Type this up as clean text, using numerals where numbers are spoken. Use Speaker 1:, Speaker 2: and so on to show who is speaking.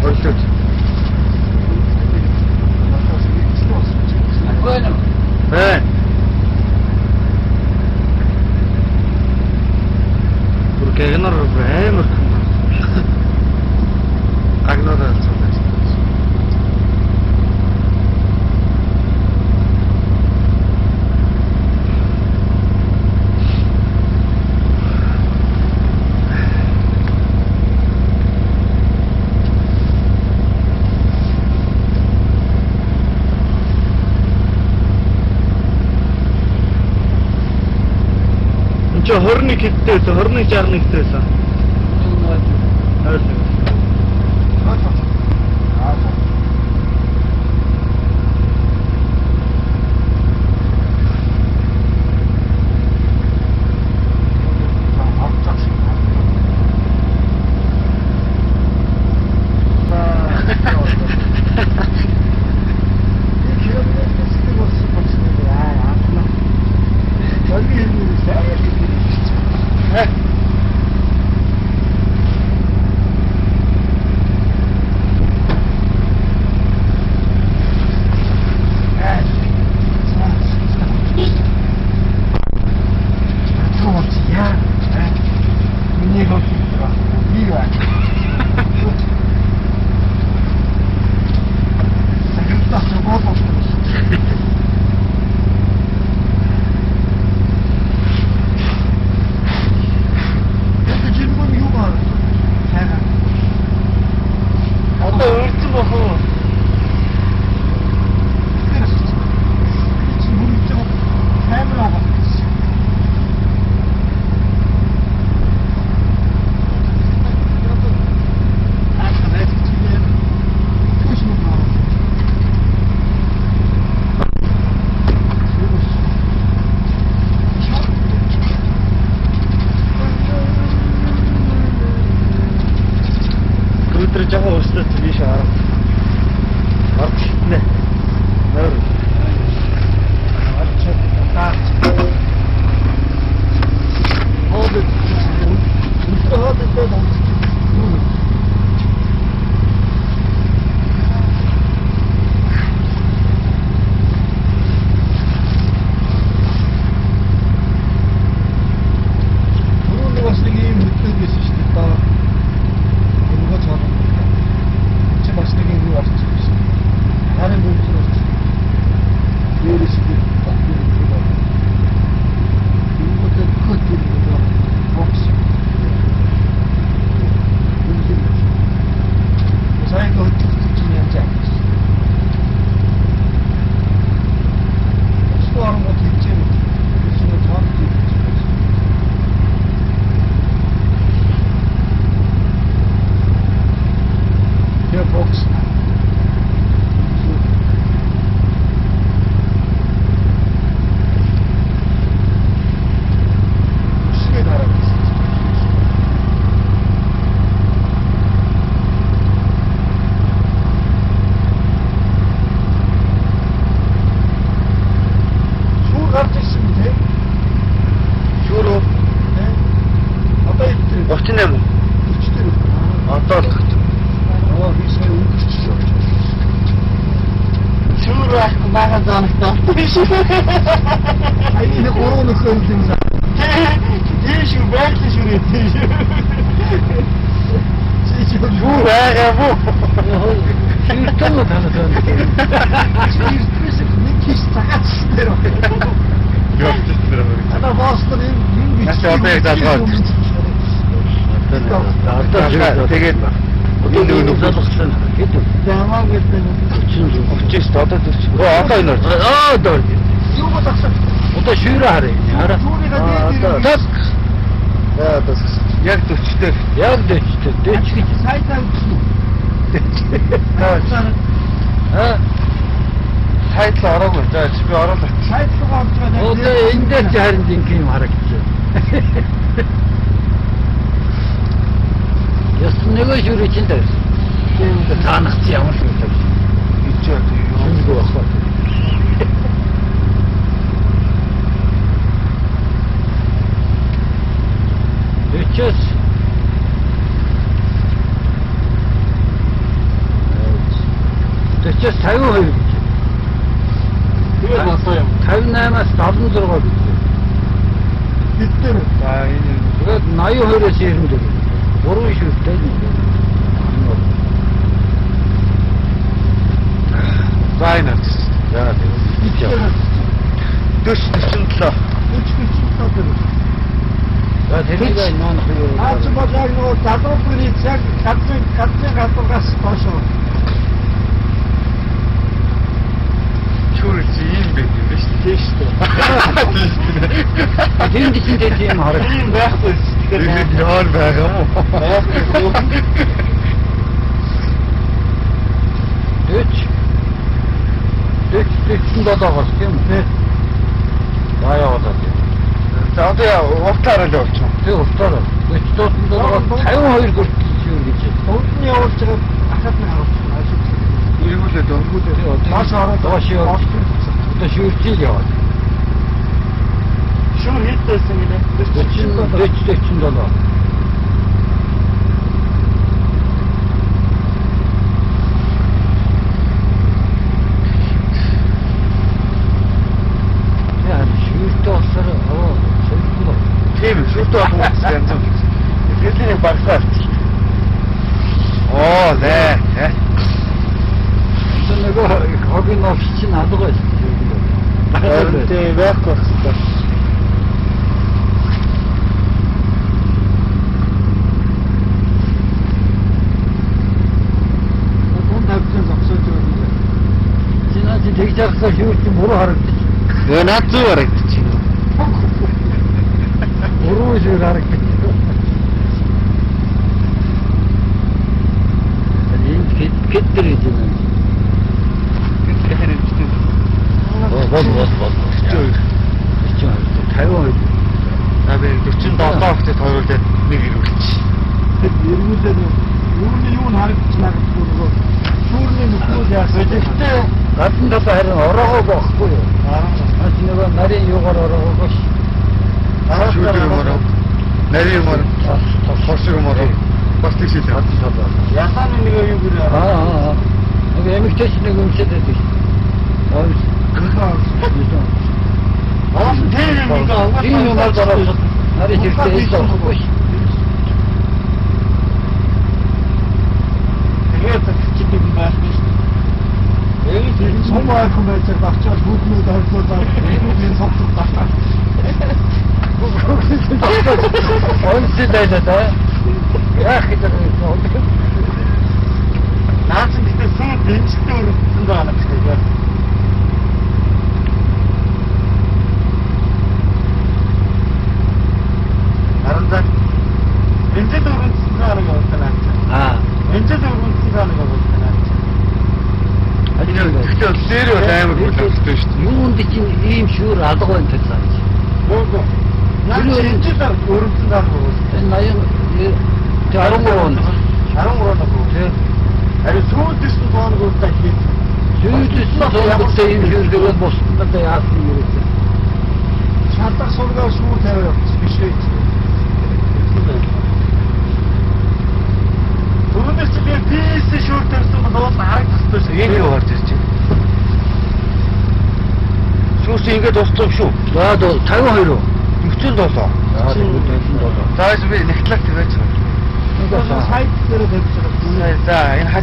Speaker 1: Өглөөд.
Speaker 2: Байна.
Speaker 1: Байна. Бүр гагнар амар хүн. Гагнар алцсан байж. Энд чи 21 хэдтэй байсан? 21 61 тэй байсан. 01. Одоо өрцөн бохоо. Өдөр жоохон өрсөлдөж биш хараа. Орж нэ. Нойр. Шүүрөө 38. Одоо л 40.
Speaker 2: Шүүр байхгүй байгаа зооногтой биш. Тийм шүү, байглаа шүүр тийм шүү.
Speaker 1: Юу байгаа бүү?
Speaker 2: Шүүртэй л танаад байна.
Speaker 1: Явчих тэр юм. Наач одоо яг залгаа авчих.
Speaker 2: Одоо
Speaker 1: Тэгээд энэ нөгөө
Speaker 2: залгасан. Хэд вэ?
Speaker 1: 39 одоо 40. Өө одоо энэ орж.
Speaker 2: Аа одоо. Одоо шүүрээ харъя. Хараа.
Speaker 1: Одоо За одоо яг 40 дээр.
Speaker 2: Яг 40 40 гэж.
Speaker 1: Аа. Сайд л ороогүй. За би ороод очив.
Speaker 2: Одоо энэ дээр чи харин жинхэнэ юм харагдчихлаа. Яс нөгөө шүүрээ чинь тавьсан. Тийм таанах чи ямар шүүр тавьсан.
Speaker 1: Энд чи одоо юу?
Speaker 2: Шинэгүй байхгүй. Өчөөс 40-аас 52 гэж.
Speaker 3: Тэгээд болоо юм.
Speaker 2: 58-аас 76 гэж.
Speaker 3: Бид дээр
Speaker 1: За энэ
Speaker 2: Тэгээд 82-оос 94. Гурван шүртэй нэг.
Speaker 1: За энэ авчих.
Speaker 2: За тэгээд.
Speaker 1: 40 47.
Speaker 3: 40 47 дээр.
Speaker 2: За тэрийг наанах юу.
Speaker 3: Наа чи бол яг нөгөө залуу бүрийн яг газрын гадуугаас доош.
Speaker 1: Шүүрэл чи ийм байт юм биш үү?
Speaker 3: Тийм шүү дээ.
Speaker 2: Тэнд чинь тийм харагд.
Speaker 3: Тийм байхгүй шүү дээ.
Speaker 1: Тэгэхээр яар байгаа юм уу?
Speaker 3: Байхгүй.
Speaker 2: 40 40 47-оос тийм үү? За явуулаад.
Speaker 1: За одоо яа уртаар л явуулчих.
Speaker 2: Тэг уртаар 40 47-оос 52 хүртэл шүүр гэж.
Speaker 3: Урд нь явуулж байгаа ахад нь харуулчих. Ажиг.
Speaker 1: Эргүүлээд
Speaker 3: Эргүүлээд
Speaker 2: Доош ороод доош явж. Одоо шүүрчил яваад.
Speaker 3: Шүүр хэд байсан гинэ?
Speaker 2: 40 40 47. Яг шүүртэй болохоор аваа солихгүй.
Speaker 1: Тийм шүүртэй болох хүмүүс янз бүр. Гэрлийг багсаа авчих. Оо лээ.
Speaker 2: Тэр нөгөө хогийн новш чинь алга байсан.
Speaker 3: Харин тийм байхгүй байх хэрэгтэй. Дунд тавьсан зогсоож байгаа.
Speaker 2: Чи наа чи тэгж харахаар шүүр чинь буруу харагдчих.
Speaker 1: Нөө наад зүг харагдчих.
Speaker 2: Буруу шүүр харагдчих. Энэ хэд хэд дэр гэж байна.
Speaker 1: Тэгэхээр энэ
Speaker 2: Бол бол бол.
Speaker 1: 42.
Speaker 2: 42 52.
Speaker 1: За би 47 хүртэл тойруулаад нэг эргүүлчих.
Speaker 3: Тэр эргүүлээд юуны юу нь харагдчих магадгүй нөгөө шүүрний нөхрөл яасан.
Speaker 2: Гэхдээ гадна талаа харин ороогоо байхгүй юу? Аа чи нөгөө нарийн юугаар ороогоогүй ш.
Speaker 1: Шүүрдэг юм ороо. Нарийн юм ороо. Хоршиг юм ороо. Бас тэг шилээ.
Speaker 2: Гадна талаа.
Speaker 3: Ясааны нөгөө юу гэрээ.
Speaker 2: Аа. Нөгөө эмэгтэй ч нэг өмсөд байдаг ш. Өмс.
Speaker 3: Оос тэр юм ингээ угаасаа
Speaker 2: Тийм юмар ороод нарийн чиртэй хэлсэн байхгүй ш.
Speaker 3: Тэгээд чи юм байхгүй шүү. Тэгээд сум ойрхон байж байгаа очиод хүүхнүүд ойрлуулаад хүүхнүүдийн цогцог гараад.
Speaker 2: Өмсөд байлаа да. Яах гэж байгаа юм бэ?
Speaker 3: Наа чи гэтээ сүүл дэмжлэлтэй өргөдсөн байгаа юм шиг байна. Харин за дэмжил өргөдсөн байгаа нэг байна наа чи.
Speaker 2: Аа.
Speaker 3: Дэмжил өргөдсөн байгаа нэг байна наа чи.
Speaker 1: Гэхдээ дээр бол амар хүлэмжтэй шүү дээ.
Speaker 2: Юунд чинь ийм шүүр алга байна тэр цааш.
Speaker 3: Бөөгөө. Наа чи дэмжил өргөдсөн байгаа нэг байна.
Speaker 2: Энэ 80 13 он.
Speaker 3: 13 он.
Speaker 2: Тэ.
Speaker 3: Харин сүүлд ирсэн тооног удаа хийх.
Speaker 2: Сүүлээс тооногтой ийм шүүр гэвэл бусдад одоо яасан юм бэ?
Speaker 3: Шалах сургаар шүүр тавиа явчих биш ээ. Түрүүнээс чи би пис шүүр тавьсан бол уул харагдах хэрэгтэй шүү.
Speaker 1: Энэ юу гарч ирж байна? Шүүр чи ингээд дууссан юм шүү.
Speaker 2: За 52 үү?
Speaker 1: 47.
Speaker 2: За 47.
Speaker 1: За би нэгтлэг тавиач.
Speaker 2: Нэг
Speaker 3: Сайт дээр тавьж байгаа.
Speaker 1: За энэ